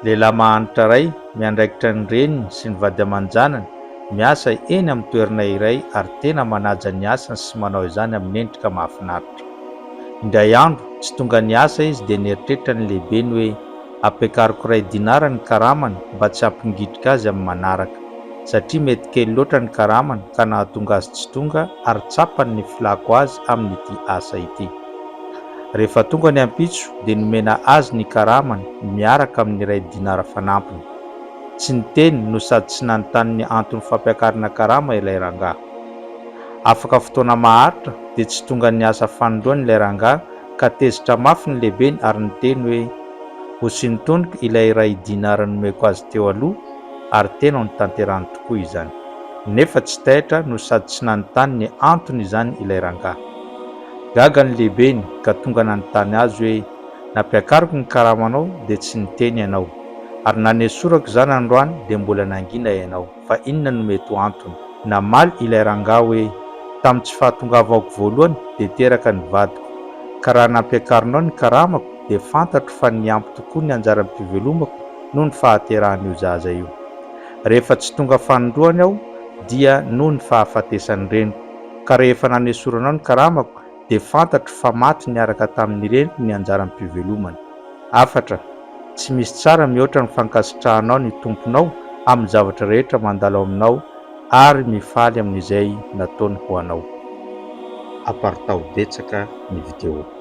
Lehilahy mahantra iray, miandraikitra ny reniny sy ny vady aman-janany, miasa eny amin'ny toerana iray ary tena manaja ny asany sy manao izany amin'ny endrika mahafinaritra. Indray andro, tsy tonga niasa izy dia nieritreritra ny lehibeny hoe ampiakariko iray dinara ny karamany mba tsy hampingitrika azy amin'ny manaraka, satria mety kely loatra ny karamany ka nahatonga azy tsy tonga ary tsapany ny filako azy amin'ity asa ity. Rehefa tonga ny ampitso dia nomena azy ny karamany miaraka amin'ny iray dinara fanampiny. Tsy niteny no sady tsy nanontany ny anton'ny fampiakarana karama ilay rangahy. Afaka fotoana maharitra dia tsy tonga niasa fanindroany ilay rangahy ka tezitra mafy ny lehibeny ary niteny hoe, Ho sintoniko ilay iray dinara nomeko azy teo aloha ary tena ho notanterahany tokoa izany. Nefa tsy taitra no sady tsy nanontany ny antony izany ilay rangahy. Gaga ny lehibeny ka tonga nanontany azy hoe, Nampiakariko ny karamanao dia tsy niteny ianao. Ary nanesorako izany androany dia mbola nangina ianao. Fa inona no mety ho antony? Namaly ilay rangahy hoe, Tamin'ny tsy fahatongavako voalohany dia teraka ny vadiko. Ka raha nampiakarinao ny karamako dia fantatro fa niampy tokoa ny anjaram-pivelomako noho ny fahaterahan'io zaza io. Rehefa tsy tonga fanindroany aho dia noho ny fahafatesan'ny reniko. Ka rehefa nanesoranao ny karamako dia fantatro fa maty niaraka tamin'ny reniko ny anjaram-pivelomana. Hafatra, Tsy misy tsara mihoatra ny fankasitrahanao ny Tomponao amin'ny zavatra rehetra mandalo aminao ary mifaly amin'izay nataony ho anao. Aparitaho betsaka ny video.